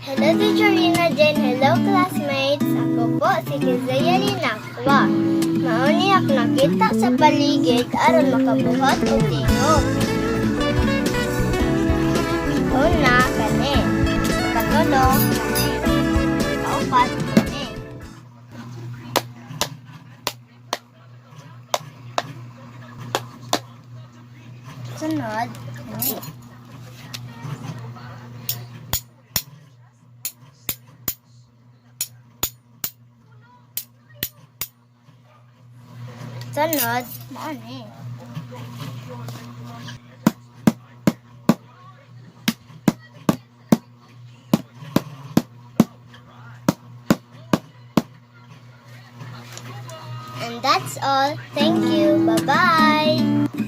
Hello, Teacher Rina Jane. Hello, classmates. Ako po si Kezia Linakwa. Mao ni ako nakita sa paligid aron makabuhat og tingog. Una, kani. Katulo, kani. Kaupat, kani. Sunod, kani. Sunod, mao ni. And that's all. Thank you. Bye-bye.